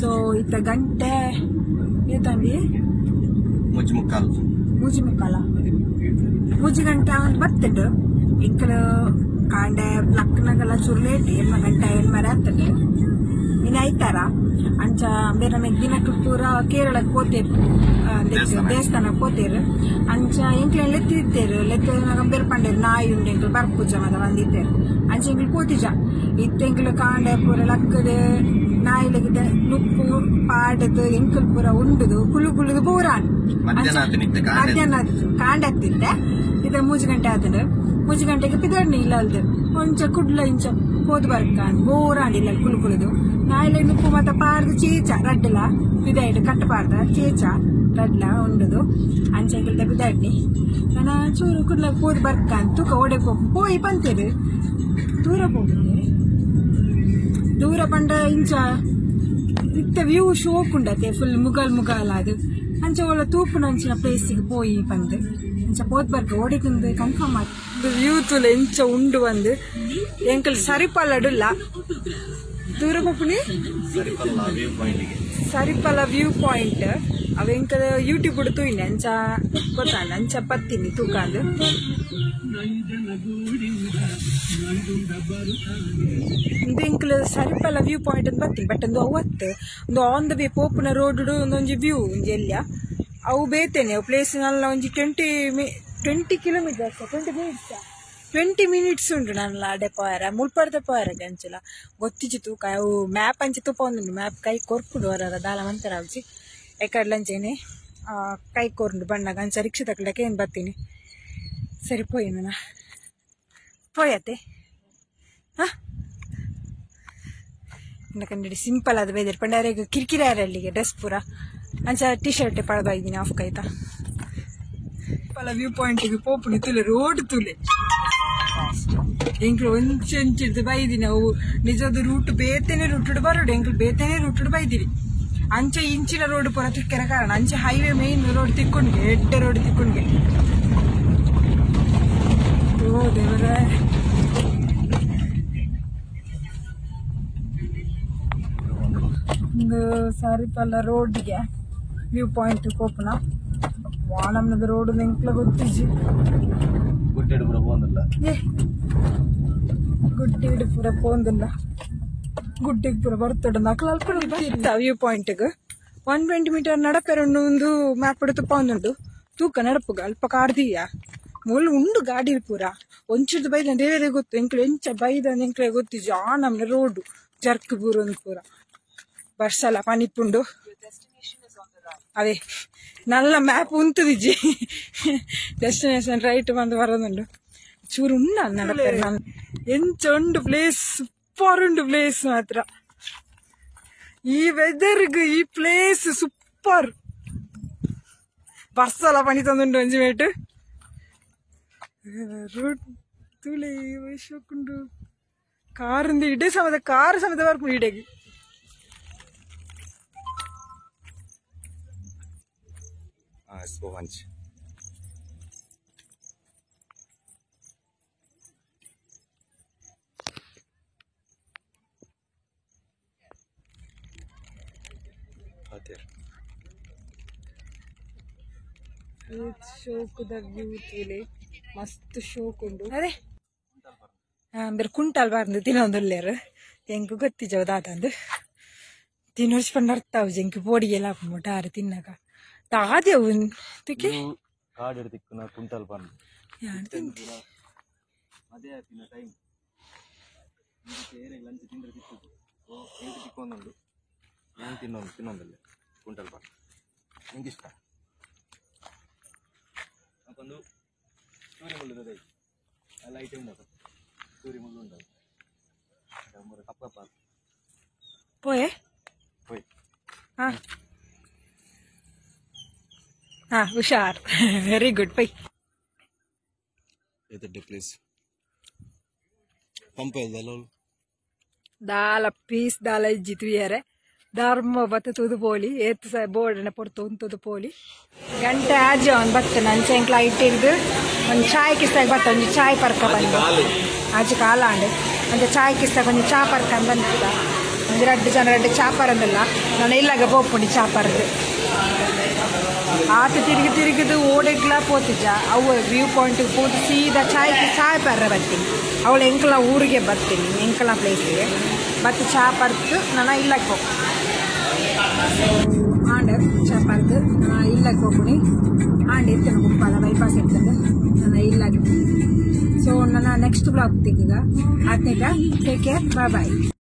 ಸೊ ಇತ್ತ ಗಂಟೆ ಏತಂಡಿ 3:45 3:45 3 ಗಂಟೆ ಅವನು ಬರ್ತಂಡು ಎಂಕಲು ಕಾಂಡೆ ಲಕ್ಕನಗಲ ಚೂರು ಲೇಟ್ 8 ಗಂಟೆ 8 ಆಗ್ತದೆ ಇನ್ನು ಐತಾರ ಅಂಚ ಬೇರೆ ದಿನಕ್ಕೆ ಪೂರ ಕೇರಳಕ್ಕೆ ಪೋತೇರು ದೇವಸ್ಥಾನಕ್ಕೆ ಪೋತೇರು ಅಂಚ ಎಂಕ್ಲೆ ಲೆತ್ತಿತ್ತೇರು ಲೆತ್ತ ಬೇರೆ ಪಂಡೇರು ನಾಯಿ ಉಂಡು ಎಂಕ್ಲು ಬರ್ಪೂಜ ಮದ ಬಂದಿತ್ತೇರು ಅಂಚ ಎಂಕ್ಲು ಪೋತಿಜ ಇತ್ತ ಎಂಕ್ಲು ಕಾಂಡೆ ಪೂರ ಲಕ್ಕದ ನಾಯಿಲಗಿದ ನುಪ್ಪು ಪಾಡದು ಎಂಕಲ್ ಪೂರ ಉಂಡುದು ಕುಲು ಕುಲುದು ಬೋರಾನ್ ಮಧ್ಯಾಹ್ನ ಕಾಂಡೆ ಆಗ್ತಿತ್ತೆ ಇದು 3 ಗಂಟೆ ಆತಂಡು 3 ಗಂಟೆಗೆ ಪಿದರ್ನಿ ಇಲ್ಲ ಅಲ್ದು ಒಂಚ ಕುಡ್ಲ ಇಂಚ ಪೋದು ಬರ್ಕಾನ್ ಬೋರಾಂಡಿಲ್ಲ ಕುಲು ಕುಲುದು ನಾಯಿಲೆ ನುಪ್ಪು ಮತ್ತ ಪಾರ್ದು ಚೀಚ ರಡ್ಡಲ ಪಿದಾಯ್ಡು ಕಟ್ಟ ಪಾರ್ದ ಚೀಚ ರಡ್ಲ ಉಂಡುದು ಅಂಚೆಂಕಲ್ದ ಪಿದಾಡ್ನಿ ನನ್ನ ಚೂರು ಕುಡ್ಲ ಪೋದು ಬರ್ಕಾನ್ ತೂಕ ಓಡೆ ಪೋಯಿ ಪಂತೇರು ದೂರ ಹೋಗಿದೆ ದೂರ ಪಂಡ ಇಂಚ ಇತ್ತ ವ್ಯೂ ಶೋಕ್ ಉಂಡತೆ ಫುಲ್ ಮುಗಲ್ ಮುಗಲ್ ಅದು ಅಂಚ ಒಳ್ಳ ತೂಪುನ ಅಂಚಿನ ಪ್ಲೇಸಿಗೆ ಪೋಯಿ ಪಂದು ಅಂಚ ಪೋದ್ ಬರ್ಕ ಓಡಿಕಂದು ಕನ್ಫರ್ಮ್ ಆಯ್ತು ವ್ಯೂ ತುಲೆ ಇಂಚ ಉಂಡು ಬಂದು ಎಂಕಲ್ ಸರಿಪಲ್ಲಡುಲ್ಲ ದೂರ ಪೋಪುನಿ ಸರಿಪಲ್ಲ ವ್ಯೂ ಪಾಯಿಂಟ್ ಅವ ಎಂಕಲ್ ಯೂಟ್ಯೂಬ್ ತೂಯಿನಿ ಅಂಚ ಗೊತ್ತಾಂಡ ಅಂಚ ಪತ್ತೀನಿ ತೂಕಾಂದು ಇದು ಎಂಕಲ್ ಸರಿಪಲ್ಲ ವ್ಯೂ ಪಾಯಿಂಟ್ ಅಂತ ಬರ್ತೀನಿ ಬಟ್ ಒಂದು ಅವತ್ತು ಒಂದು ಆನ್ the way ಪೋಪುನ ರೋಡ್ ಒಂದೊಂಜಿ ವ್ಯೂ ಒಂಜಿ ಎಲ್ಲ ಅವು ಬೇತೇನೆ ಅವು ಪ್ಲೇಸ್ ನಲ್ಲ ಒಂಜಿ 20 ಕಿಲೋಮೀಟರ್ಸ್ 20 ಮಿನಿಟ್ಸ್ ಉಂಟು ನನ್ನ ಅಡೆ ಪೋಯರ ಮುಲ್ಪಡ್ದ ಪೋಯರ ಗಂಚಲ ಗೊತ್ತಿಜಿ ತೂಕ ಅವು ಮ್ಯಾಪ್ ಅಂಚೆ ತೂಪ ಒಂದುಂಡು ಮ್ಯಾಪ್ ಕೈ ಕೊರ್ಪುಡು ವರ ದಾಲ ಮಂತರ ಅವಜಿ ಎಕಡ್ಲಂಚೇನೆ ಕೈ ಕೊರ್ಂಡು ಬಣ್ಣಗ ಅಂಚ ರಿಕ್ಷೆ ತಕ್ಕಲಕ್ಕೆ ಏನು ಬರ್ತೀನಿ ಸರಿ ಪೋಯಿ ನನ್ನ ಪೋಯತ್ತೆ ಹಾಂ ಕಂಡು ಸಿಂಪಲ್ ಆದ ಬೇದರು ಪಂಡಾರೆಗ್ ಕಿರಿಕಿರಿ ಅಲ್ಲಿಗೆ ಡ್ರೆಸ್ ಪೂರ ಅಂಚ ಟಿ ಶರ್ಟ್ ಪಡೆದ ಇದ್ದೀನಿ ಆಫ್ ಕೈತಾ ಪಲ ವ್ಯೂ ಪಾಯಿಂಟಿಗೆ ಪೋಪುನಿ ತುಲೆ ರೋಡ್ ತುಲೆ ಎಂಕ್ಲು ಒಂಚೆಂಚಿಡ್ದು ಬೈದಿನಿ ಅವು ನಿಜದ ರೂಟ್ ಬೇತೇನೆ ರೂಟ್ ಬರೋಡು ಎಂಕ್ಲು ಬೇತೇನೆ ರೂಟ್ ಬೈದಿರಿ ಅಂಚೆ ಇಂಚಿನ ರೋಡ್ ಪೂರ ತಿಕ್ಕೆರ ಕಾರಣ ಅಂಚೆ ಹೈವೇ ಮೇನ್ ರೋಡ್ ತಿಕ್ಕೊಂಡ್ಗೆ ಎಡ್ಡೆ ರೋಡ್ ತಿಕ್ಕೊಂಡ್ಗೆ ಓ ದೇವರೇ ಒಂದು ಸಾರಿಪಲ್ಲ ರೋಡ್ಗೆ ವ್ಯೂ ಪಾಯಿಂಟ್ ಪೋಪುನ ವಾನಮ್ನದ ರೋಡ್ ಎಂಕ್ಲ ಗೊತ್ತಿಜಿ ಗುಡ್ಡೆಡು ಪೂರ ಪೋಂದಿಲ್ಲ ಗುಡ್ಡೆಡು ಪೂರ ಪೋಂದಿಲ್ಲ ಗುಡ್ಡೆಗೆ ಪೂರ ಬರ್ತಡ ನಕಲ ಅಲ್ಪ ವ್ಯೂ ಪಾಯಿಂಟ್ಗೆ 120 ಮೀಟರ್ ನಡಪೆರೊಂಡು ಒಂದು ಮ್ಯಾಪ್ ತುಪ್ಪ ಒಂದುಂಡು ತೂಕ ನಡಪುಗ ಅಲ್ಪ ಕಾರ್ದೀಯ ಮೂಲ ಉಂಡು ಗಾಡಿ ಪೂರ ಒಂಚೂರ್ದು ಬೈದ ದೇವರೇ ಗೊತ್ತು ಎಂಕ್ಲು ಎಂಚ ಬೈದ ಎಂಕ್ಲೆ ಗೊತ್ತಿಜಿ ಆ ನಮ್ನ ರೋಡು ಜರ್ಕ್ ಪೂರ ಒಂದು ಪೂರ ಬರ್ಸಲ ಪನಿಪುಂಡು ಅದೇ ನಲ್ಲ ಮ್ಯಾಪ್ ಉಂತದಿಜ್ಜಿ ಡೆಸ್ಟಿನೇಷನ್ ರೈಟ್ ಬಂದು ಬರೋದುಂಡು ಚೂರು ಉಂಡ ನಡಪೆ ನಾನು ಎಂಚ ಉಂಡು ಪ್ಲೇಸ್ ಸೂಪರ್ ಉಂಡು ಪ್ಲೇಸ್ ಮಾತ್ರ ಈ ವೆದರ್ಗ್ ಈ ಪ್ಲೇಸ್ ಸೂಪರ್ ಬರ್ಸಲ ಪನಿ ತಂದುಂಡು ಒಂಜಿ ಮೇಟು ರೋಡ್ ತುಳಿ ವೈಶೋಕುಂಡು ಕಾರಿಂದ ಇಡೇ ಸಮೇತ ಕಾರು ಸಮೇತ ಬರ್ಪುಂಡು ಇಡೆಗೆ ಶೋಕುದ ವ್ಯೂ ತುಲೆ ಮಸ್ತ್ ಶೋಕ್ ಉಂಡು ಅದೇ ಬೇರೆ ಕುಂಟಾಲ್ ಬಾರ್ದು ತಿನ್ನೊಂದುಲ್ಲೇರು ಎಂಕ್ ಗೊತ್ತಿಜವ ದಾದಂದು ತಿನ್ನೋರ್ಚ್ ಪಂಡ ಅರ್ಥ ಆವು ಎಂಕ್ ಪೋಡಿಗೆಲ್ಲ ಹಾಕೊಂಬಿಟ್ಟು ಆರು ತಿನ್ನಕ ತಾದೇವು ತುಕ್ಕೆ ಕಾಡು ತಿಕ್ಕುನ ಕುಂಟಾಲ್ ಪಂಡು ಅದೇ ತಿನ್ನ ಟೈಮ್ ಲಂಚ್ ತಿಂದ್ರೆ ತಿಕ್ಕುದು ಎಂಕ್ ತಿಕ್ಕೊಂದುಂಡು ನಾನು ತಿನ್ನೊಂದು ತಿನ್ನೊಂದಲ್ಲ ಕುಂಟಾಲ್ ಪಂಡು ಎಂಕ್ ಇಷ್ಟ ಒಂದು ಚೂರಿ ಮುಳ್ಳು ಅಲ್ಲ ಐಟಮ್ ಉಂಟು ಚೂರಿ ಮುಳ್ಳು ಉಂಟು ಕಪ್ಪ ಪೋಯೆ ಪೋಯ್ ಹಾಂ ಹಾಂ ಹುಷಾರ್ ವೆರಿ ಗುಡ್ ಪೈ ಎತ್ತಡ್ಡೆ ಪ್ಲೇಸ್ ಪಂಪ ಇಲ್ದಲ್ಲ ದಾಲ ಪೀಸ್ ದಾಲ ಇಜ್ಜಿ ತುಯ್ಯರೆ ಧರ್ಮ ಬತ್ತ ತೂದು ಪೋಲಿ ಏತ್ ಸ ಬೋರ್ಡನ ಪೊರ್ತು ಉಂತುದು ಪೋಲಿ ಗಂಟೆ ಆಜಿ ಅವನು ಬತ್ತನ ಅಂಚೆ ಎಂಕ್ಲ ಇಟ್ಟಿರ್ದು ಒಂದು ಚಾಯ್ ಕಿಸ್ತಾಗ ಬತ್ತ ಒಂಜಿ ಚಾಯ್ ಪರ್ಕ ಬಂದು ಆಜಿ ಕಾಲ ಆಂಡ್ ಅಂಚೆ ಚಾಯ್ ಕಿಸ್ತಾಗ ಒಂಜಿ ಚಾ ಪರ್ಕ ಬಂದಿದ್ದ ಒಂಜಿ ರಡ್ಡ್ ಜನ ರಡ್ಡ್ ಚಾಪರಂದಲ್ಲ ನಾನು ಇಲ್ಲಾಗ ಪೋಪುಂಡಿ ಚಾಪರ್ದು ಆತ ತಿರುಗಿ ತಿರುಗಿದು ಓಡೆಗ್ಲಾ ಪೋತಿಜ ಅವು ವ್ಯೂ ಪಾಯಿಂಟ್ ಪೋತು ಸೀದಾ ಚಾಯ್ ಚಾಯ್ ಪರ್ರ ಬರ್ತೀನಿ. ಅವಳು ಎಂಕಲ ಊರಿಗೆ ಬರ್ತೀನಿ ಎಂಕಲ ಪ್ಲೇಸಿಗೆ ಬತ್ತು ಚಾ ಪರ್ತು ನಾನು ಇಲ್ಲಕ್ಕೆ ಹೋಗ್ ಆಂಡ ಚಾ ಪರ್ದು ನಾನು ಇಲ್ಲಕ್ಕೆ ಹೋಗ್ತೀನಿ. ಆಂಡ ಎತ್ತನ ಗುಂಪಾಲ ಬೈಪಾಸ್ ಇರ್ತದೆ ನಾನು ಇಲ್ಲಕ್ಕೆ. ಸೊ ನನ್ನ ನೆಕ್ಸ್ಟ್ ಬ್ಲಾಗ್ ತಿಕ್ಕಗ ಆತ್ನೇಗ. Take care, bye bye.